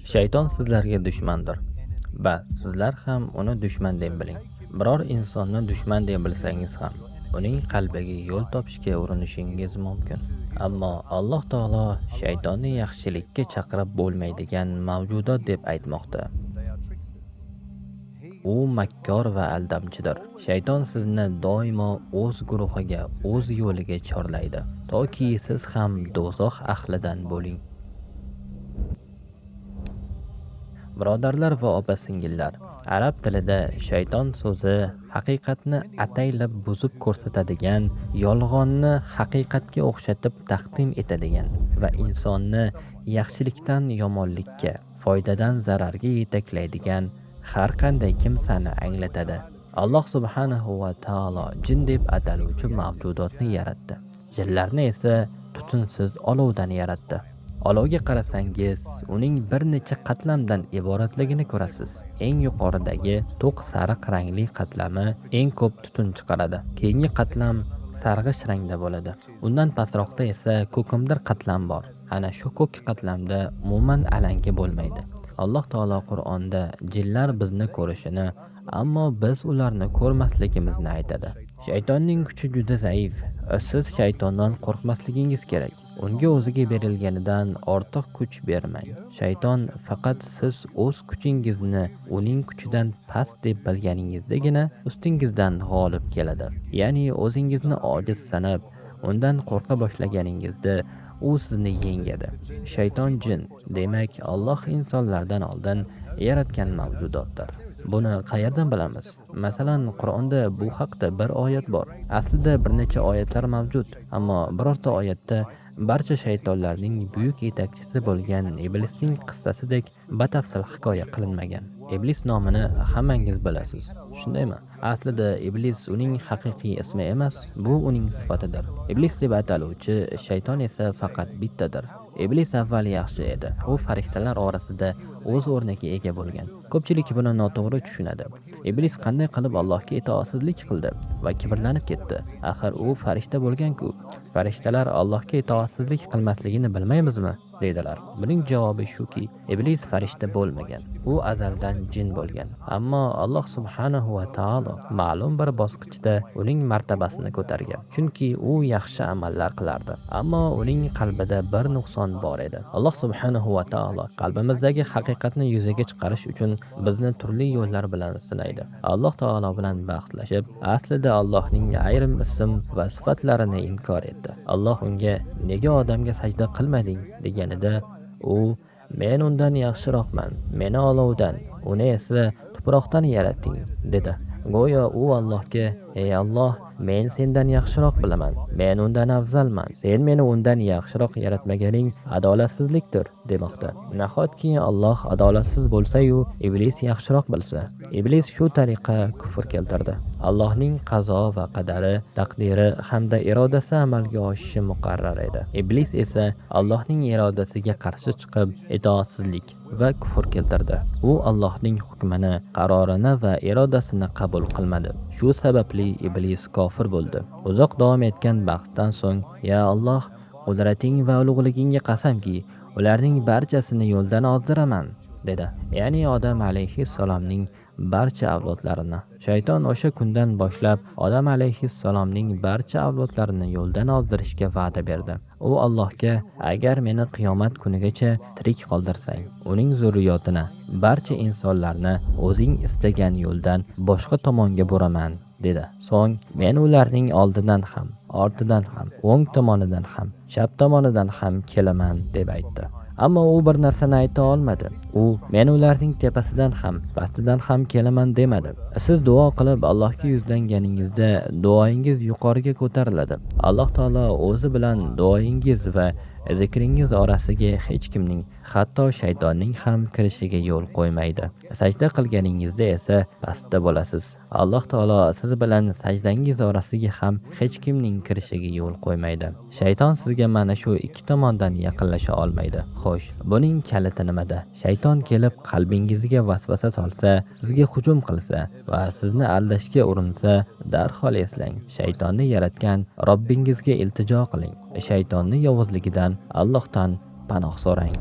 Shayton sizlarga dushmandir. Bas, sizlar ham uni dushman deb biling. Biror insonni dushman deb bilsangiz ham, uning qalbiga yo'l topishga urinishingiz mumkin. Ammo Alloh taolo shaytonni yaxshilikka chaqirib bo'lmaydigan mavjudot deb aytmoqda. U makkor va aldamchidir. Shayton sizni doimo o'z guruhiga, o'z yo'liga chorlaydi, toki siz ham do'zax ahlidan bo'ling. Birodarlar va opa-singillar, arab tilida shayton so'zi haqiqatni ataylab buzib ko'rsatadigan, yolg'onni haqiqatga o'xshatib taqdim etadigan va insonni yaxshilikdan yomonlikka, foydadan zararga yetaklaydigan har qanday kimsani anglatadi. Alloh subhanahu va taolo jin deb ataluvchi mavjudotni yaratdi. Jinlarni esa tutunsiz olovdan yaratdi. Olovga qarasangiz, uning bir necha qatlamdan iboratligini ko'rasiz. Eng yuqoridagi to'q sariq rangli qatlami eng ko'p tutun chiqaradi. Keyingi qatlam sarg'ish rangda bo'ladi. Undan pastroqda esa ko'kimdir qatlam bor. Ana shu ko'k qatlamda umuman alanga bo'lmaydi. Alloh taolo Qur'onda jinlar bizni ko'rishini, ammo biz ularni ko'rmasligimizni aytadi. Shaytonning kuchi juda zaif. Siz shaytondan qo'rqmasligingiz kerak. Unga o'ziga berilganidan ortiq kuch bermang. Shayton faqat siz o'z kuchingizni uning kuchidan past deb bilganingizdagina ustingizdan g'olib keladi. Ya'ni o'zingizni ojiz sanab, undan qo'rqa boshlaganingizda u sizni yengadi. Shayton jin, demak Alloh insonlardan oldin yaratgan mavjudotdir. Buni qayerdan bilamiz? Masalan, Qur'onda bu haqda bir oyat bor. Aslida bir necha oyatlar mavjud, ammo birorta oyatda barcha shaytonlarning buyuk yetakchisi bo'lgan Iblisning qissasidek batafsil hikoya qilinmagan. Iblis nomini hammangiz bilasiz, shundaymi? Aslida Iblis uning haqiqiy ismi emas, bu uning sifatidir. Iblis deb ataluvchi shayton esa faqat bittadir. Iblis avval yaxshi edi. U farishtalar orasida o'z o'rniga ega bo'lgan. Ko'pchilik buni noto'g'ri tushunadi. Iblis qanday qilib Allohga itoatsizlik qildi va kibrlanib ketdi? Axir u farishta bo'lgan-ku. Farishtalar Allohga itoatsizlik qilmasligini bilmaymizmi? Dedilar. Buning javobi shuki, Iblis farishta bo'lmagan. U azaldan jin bo'lgan. Ammo Alloh subhanahu va taolo ma'lum bir bosqichda uning martabasini ko'targan. Chunki u yaxshi amallar qilardi. Ammo uning qalbida bir nuqson bor edi. Alloh subhanahu va taolo qalbimizdagi haqiqatni yuzaga chiqarish uchun bizni turli yo'llar bilan sinaydi. Alloh taolo bilan bahslashib, aslida Allohning ayrim ism va sifatlarini inkor etdi. Alloh unga nega odamga sajda qilmading deganida, u men undan yaxshiroqman, meni olovdan, uni esa tuproqdan yaratding dedi. Go'yo u Allohga: "Ey Alloh, men sendan yaxshiroq bilaman, men undan afzalman, sen meni undan yaxshiroq yaratmaganing adolatsizlikdir" demoqda. Nahotki Alloh adolatsiz bo'lsa-yu, Iblis yaxshiroq bilsa? Iblis shu tariqa kufr keltirdi. Allohning qazo va qadari, taqdiri hamda irodasi amalga oshishi muqarrar edi. Iblis esa Allohning irodasiga qarshi chiqib, itoatsizlik va kufr keltirdi. U Allohning hukmini, qarorini va irodasini qabul qilmadi. Shu sababli Iblis kofir bo'ldi. Uzoq davom etgan bahsdan so'ng, "Ya Alloh, qudrating va ulug'ligingga qasamki, ularning barchasini yo'ldan ozdiraman" dedi. Ya'ni Odam alayhissalomning barcha avlodlarini. Shayton o'sha kundan boshlab Odam alayhissalomning barcha avlodlarini yo'ldan ozdirishga va'da berdi. U Allohga: "Agar meni qiyomat kunigacha tirik qoldirsang, uning zurriyotini, barcha insonlarni o'zing istagan yo'ldan boshqa tomonga buraman" dedi. So'ng men ularning oldidan ham, ortidan ham, o'ng tomonidan ham, chap tomonidan ham kelaman deb aytdi. Ammo u bir narsani ayta olmadi. U men ularning tepasidan ham, pastidan ham kelaman demadi. Siz duo qilib Allohga yuzlanganingizda duoingiz yuqoriga ko'tariladi. Alloh taolo o'zi bilan duoingiz va zikringiz orasiga hech kimning, hatto shaytonning ham kirishiga yo'l qo'ymaydi. Sajda qilganingizda esa pastda bo'lasiz. Alloh taolo siz bilan sajdangiz orasiga ham hech kimning kirishiga yo'l qo'ymaydi. Shayton sizga mana shu ikki tomondan yaqinlasha olmaydi. Xo'sh, buning kaliti nimada? Shayton kelib qalbingizga vasvasa solsa, sizga hujum qilsa va sizni aldashga urinsa, darhol eslang. Shaytonni yaratgan Robbingizga iltijo qiling. Shaytonni yovuzligidan Allohdan panoh so'rang.